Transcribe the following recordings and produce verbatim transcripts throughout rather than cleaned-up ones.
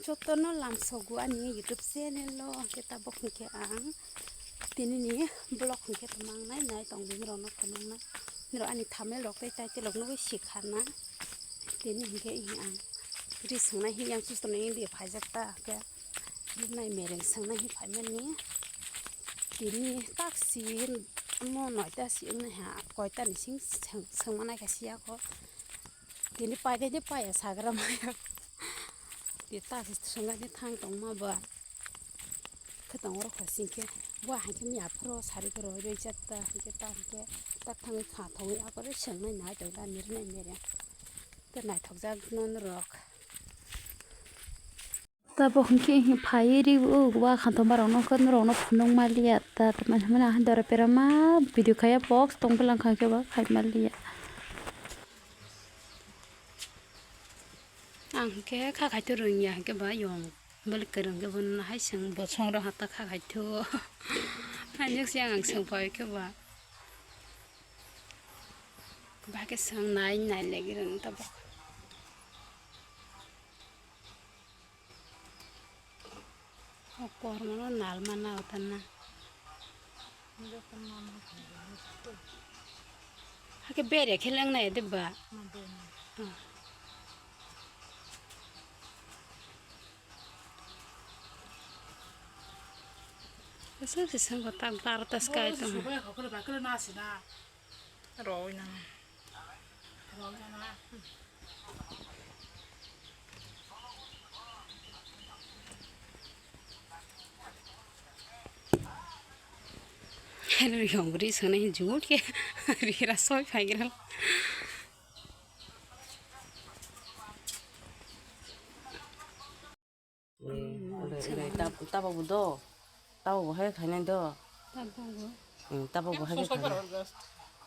Jotono lamsogo ani YouTube channel o, hwnkhe tabuk hwnkhe ang tinini vlog hwnkhe tongmangnai, nai tongdi norokno phunuknai. Norok ani thumbnail rok tei title rok nugwi sikha na. Tini hwnkhe ang ri swngnai hini yang chustoni India phaijak ta, hwnkhe ri nai mereng swngnai hini phaimani. Tini taksi mo noita si wngna ha, koita ni sing swng-, swngma naikha siya kho. Tini pai khe de paya sagra maya. Ti taksi swngani thang tongma ba. Khe tong oro khosing khe bo hai khe miya phoro sari khe roi roi jat ta, hai khe ta hai khe tak thangwi kha thongwi apore swngnai nai tong da nirnai mere. Te naithokjak non rok. Tabuk hwnkhe phaiwi ri o wa khanthoma rokno khe norokno phunuk maliya ta, tamani hwnmani ang dora pera ma video khaiya box tong bwlang kha khe ba khai maliya. Ang hwnkhe kha khai to rwngya hwnkhe ba yong bwlwi kwrwng khe bono hai chwng bosong rok hata kha khai to. Ani se ang swng phai khe ba. Ba khe swng nai nai legi rwng tabuk. O kormo no nal mana utan na. Hake bere khe leng nai de ba. Asa se sang tak bar tas kai to. Roi nang. Hello, yong ri sona hi jut ke ri ra soi phai gira. Tabok bo do. Tabok bo hai khainai do. Tabok bo hai khainai.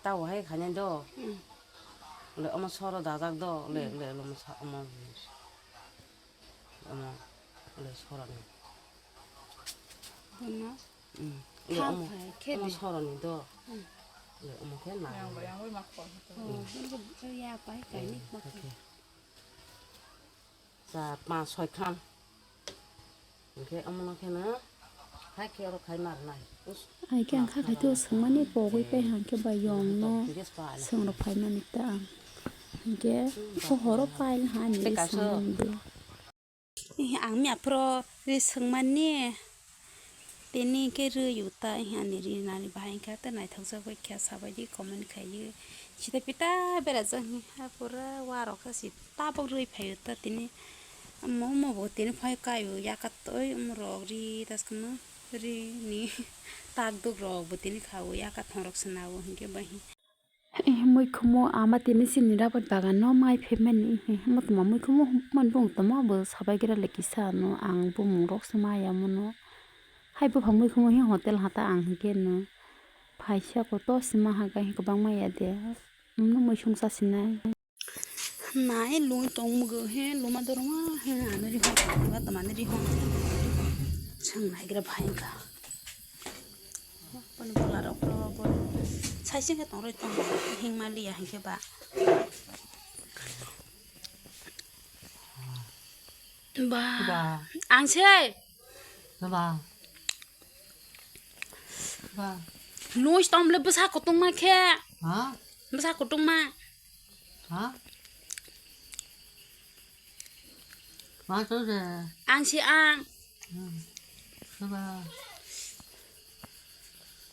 Tabok bo hai khainai do. Le omo soro dajak do. Le le omo sa omo. Omo le soro ni. Bono. Le omo soro ni do. Le omo khe na. Oh, ya pai kai ni. Char, panch, soi khan. Hwnkhe omono kheno hai khe oro khai narwknai. Hai khe ang kha khai to swngmani pogwi pai hwnkhe ba yongno swng rok phaimani ta ang. Hwnkhe pohoro pail hani swngmani de. Ang miya phoro ri swngmani. Tini khe rwi uta ani ri nani bahai kha tei naithok jagwi kha sabaidi comment khaiwi sita pita berajak ha pura warok khe si tabuk rwi phai uta tini omo omo bo tini phai kai u yaka toi omo rok ri taskano ri ni tak duk rok bo tini kha u yaka thong rok sina u hinkhe bai. Eh, muikhumu ama tini chini rabar bagan no mai phaimani, eh, omo tongma muikhumu hwnmani bung tongma bo sabai gra le kisa no ang bumung rok se maya mono. Hai buphang muikhumu hi hotel hata ang hinkhe no phaisa koto sima haga hi kwbangma ya de. Omo muisung chasinai. Nai lung tong mugo he luma dorma he ano ri hon ba tamani ri hon. Sang nai gra bhai ka. Boni bola rok ro bo. Sai sing ke tong roi tong hing ma liya hing ke ba. Ba. Ba. Ang se. Ba. Ba. Lung tong le bwsa kutung ma khe. Ha? Bwsa kutung ma. Ha? Ma to de. Ang si ang. Hmm. Saba.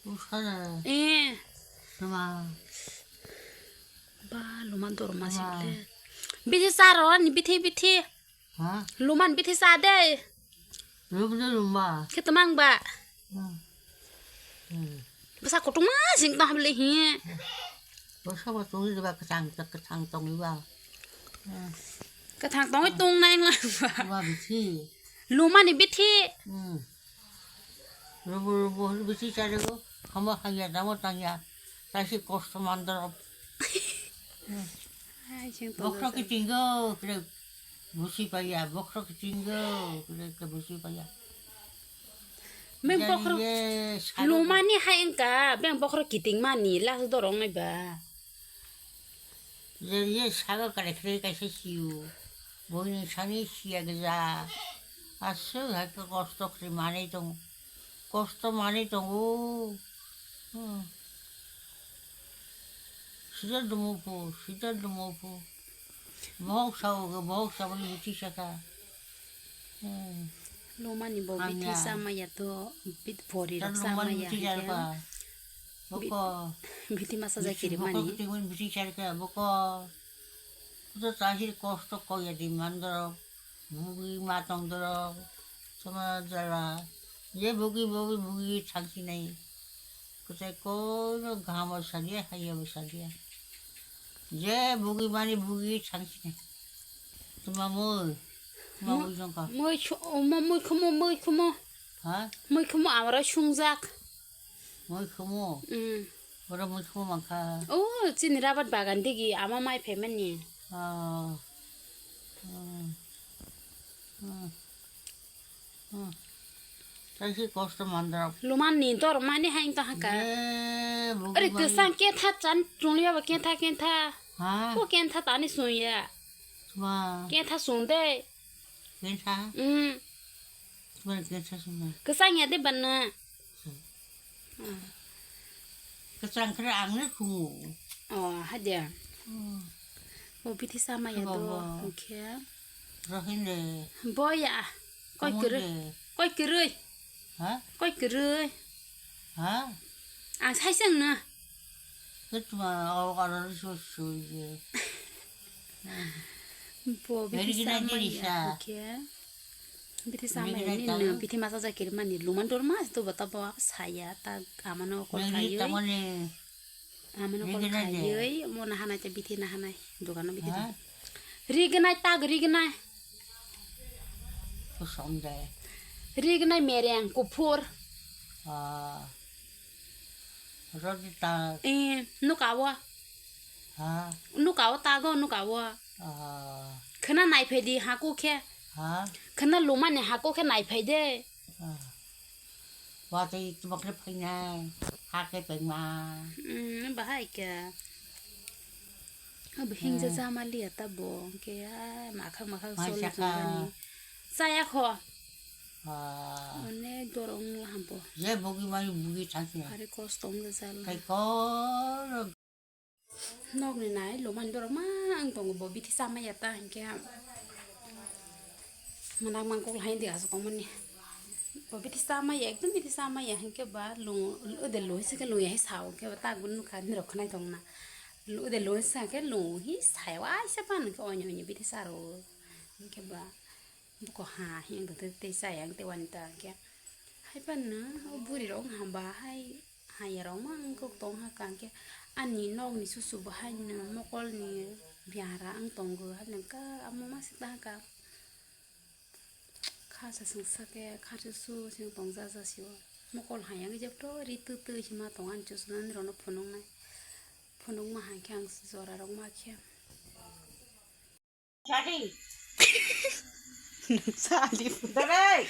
Usa de. Eh. Saba. Ba luma dorma si le. Bithi sa ro ni bithi bithi. Ha? Luma ni bithi sa de. Lum de luma. Khe tamang ba. Hmm. Hmm. Bwsa kutung ma sing tong hable hi. Bwsa ba tong ba kwchang kwchang tong ba. Hmm. Kwthang tong tong nai ma. Ba bithi. Luma ni bithi. Hmm. Rubu rubu bithi chare go. Hama haya damo tanya. Tasi kosto mandar. Hmm. Ai, sing tong. Bokro kitingo. Busi paya, bokhorok kitingo, kre kre busi paya. Meng bokhorok lumani hai wngkha, beng bokhorok kiting mani, last dorong nai ba. Jeriye sago kare kre kaisa siyo, boini sani siya gija. Aswk hai khe kosto khe manwi tongo. Kosto manwi tongo. Hmm. Sida dumo phu, sida dumo phu. Bohok sao, bohok sao ni bithi saka. Hmm. Lumani bo bithi Hamya. Samaya to bit pori rok Tar lumani samaya bithi hai khe. Jarka. Bit-, Boko. Bithi masa jai Bithi kiri boko mani. Bithi mani bithi jarka, boko. Kuda tahir kosto koya di mandorok. Bugi matong dorok, toma jala, je bugi, bugi, bugi thangsinai. Kwchai koino gaham bo sadia, haya bo sadia. Je bugi mani bugi thangsinai. Toma mui, toma Mu-, mui jongka. Mui khu-, mo-, mui khumo, mui khumo. Ha? Mui khumo amaro sungjak. Mui khumo? Mm. Oro mui khumo mankha. Oh, chini rabat bagan digi ama mai phaimani. Oh. Hmm. Hmm. Hmm. Kaisi kosto mandra. Luman ni dor mani hain to haka. Eh, bugi Ore mani. Kwsang ketha chan chungliya ba ketha ketha. Ha? Ko ketha tani sunya. Tuma. Ketha sunde. Ketha? Mm. Tuma ketha sunde. Kwsang ya de banna. Kwchang khe ang le khumu. Oh, hadia. Hmm. Bo bithi sama ya Bo, do, bo. Hwnkhe. Rohinde. Bo ya. Koi Kamu kwrwi. De. Koi kwrwi. Ha? Koi kwrwi. Ha? Ang sai seng na. Kwtma o karo so so ye. Bo bithi Very good sama idea, ya Lisa. Hwnkhe. Bithi sama Very ya good ni idea. No bithi masa ja kiri mani luman dor mas to bata bo saya ta amano kol Very good khayoi. Tamani. Amano kol Very good idea. Khayoi mo na hanai te bithi na hanai dogano bithi Ha? Dong. Ri gnai tag ri gnai. Kosong de. Ri gnai mereng kuphur. Ah. Rodi tag. Eh, nuka wa. Ha? Nuka o tago, nuka o. Ah. Khwna naiphai di hako khe. Ha? Khwna lumani hako khe naiphai de. Ah. Watwi tubakle phainai, ha khe phaima. Mm, bahai khe. Abo hingja Eh. Jama liya ta bo, hwnkhe, ah, makhang makhang Mai solo saka. Tongmani. Chaya kho. Ah. Onek dorong hambo. Je bugi mai bugi thangsi. Are kosto wngya jala. Kai koro. Nokni nai lumani borok ma wng tongo, bo bithi chamaya ta hinkhe. Mwnang mangkuk hai di aswk tongmani. Bo bithi chamaya, ekdom bithi chamaya hinkhe ba lung, ode lung se khe lung ya hai sao hinkhe ba ta gun nukha nini rok khwnai tongna. Ode lung se khe lung hi sao aisa pan hinkhe oini oini bithi charo hinkhe ba. Buko ha hing tong tei chaya ang tei wani ta khe. Hai panno o buri rok wng hamba hai haya rok ma wng kok tong ha kang khe ani nok ni susu bo hai no mokol ni biara wng tongo hai no ka amo ma sita ha ka. Kha sa sung sa khe kha susu sung tong ja ja si o mokol hai ang jeb to ri twi twi si ma tong ani susu nani rok no phunuk nai phunuk ma hai khe ang jora rok ma khe. Sadi. Sadi. Dai.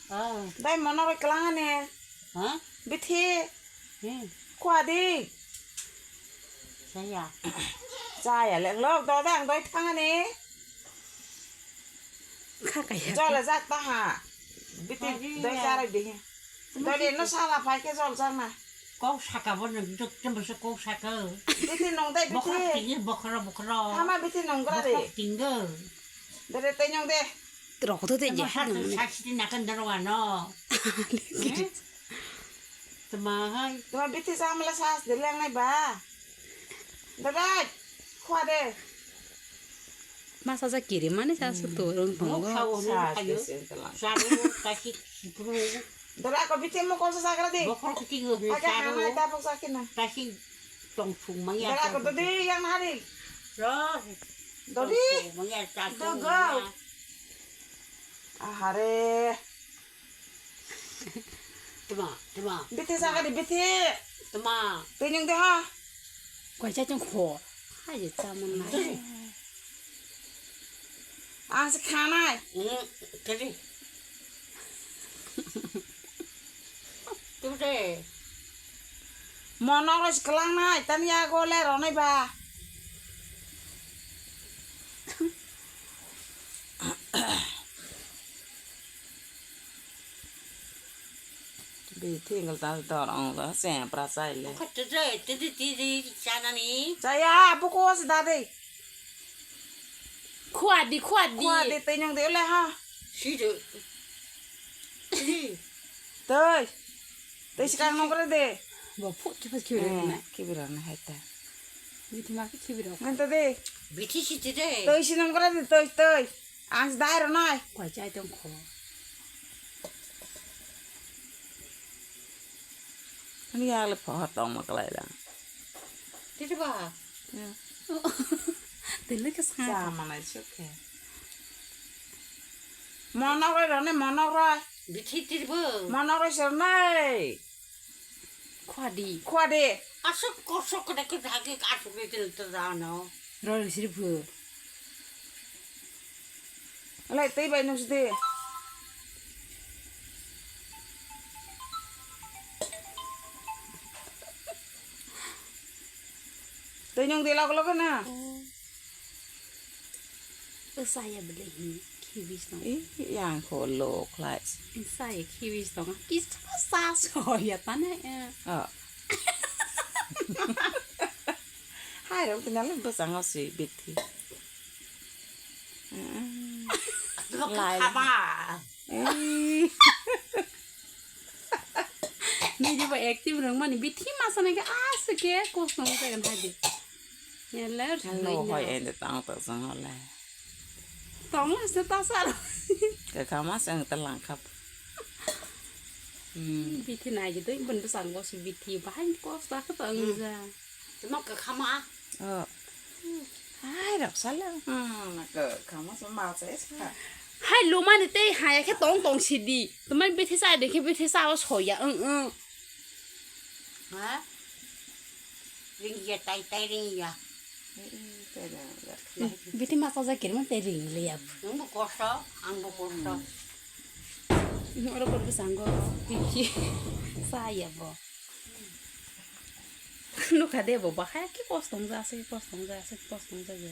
Ah. Dai mono bai kelang ane. Ha? Bithi. Hmm. Kuadi. Saya. Saya lek lok do dang doi thang ane. Kha kaya. Jole jak ta ha. Bithi doi jarai de. Doi de no sala phai khe jol jak na. Kok saka bo nang jok jembo se kok saka. Bithi nong dai bithi. Bokhorok tingwi bokhorok bokhorok. Hama bithi nong gra de. Bokhorok tingwi. Dere tei nong de. Rok to de je. Tama sa tu sa siti nakan daro ano. Tama hai. Tama bithi sa mala sa de leng nai ba. Dere khwa de. Masa ja kiri mani sa su to rong tongo. Sa de sen talang. Sa ro kasi sipru. Dara ko bithi mo kol sa sakra di. Bokhorok kiti go ni. Aga charo. Hama ta pok sakina. Kasi tong thung maya. Dara ko dodi yang hari. Ro. Dodi. Tong thung maya charo. Do go. Ahare. Tama, tama. Bithi sakra di bithi. Tama. Tinyung de ha. Koi cha chung kho. Hai cha mon na. Ang se khanai. Hmm, kali. Tu de. Mono ro se klang nai, tani ya go le ro nai ba. Bithi wngkha ta dor wngkha se pra chai le. Kha twi twi twi twi chanani. Chaya buko se da de. Khua di, khua di. Khua di tei nyong de le ha. Si de. Si. Tei. Tei sikang nong kore de. Bo phu chi pas khibi rok na. Khibi rok na hai ta. Bithi ma khibi rok. Ngan ta de. Bithi si de. Tei si nong kore de tei tei. Ang si dai ro nai. Koi chai tong kho. Ani yak le pho tong ma klai da. Tiri ba. Ya. Tele ke sa. Sa manai suk khe. Monok roi ro ne monok roi. Bithi tiri bo. Monok roi sir nai. Khwadi. Khwadi. Asuk kosok kene ke jage asuk ni tin to jano. Roi siri phu. Alai tei bai nung sidi. Tei nung di lok lok na. Saya beli ini kibis no. Ih, yang ko lo klai. Saya kibis no. Kis sa so ya tane. Oh. Hai ro kena lo bosang si bithi. Lai. Khama. Eh. Ni je ba active rang mani bithi ma sana ke ase ke kos no ka kan hadi. Yalla. Lo hoi ende tang ta sang le. Tong se ta sar. Ke khama sang ta lang khap. Hmm. Bithi nai je doi bun bosang go si bithi bahai kos ta ka tong ja. Tuma ka khama. Oh. Hai rok sala. Hmm, ka khama se ma se sa. Hai lumani tei haya khe tong tong sidi. Tumai bithi sa de khe bithi sa o soya. Ung ung. Ha? Ringya tai tai ringya. Bithi ma sa ja kirma tei ring le ya. Nungbo kosto, angbo kosto. Oro kor bwskango bithi sa ya bo. Nukha de bo bahai khe kos tong ja se, kos tong ja se, kos tong ja se.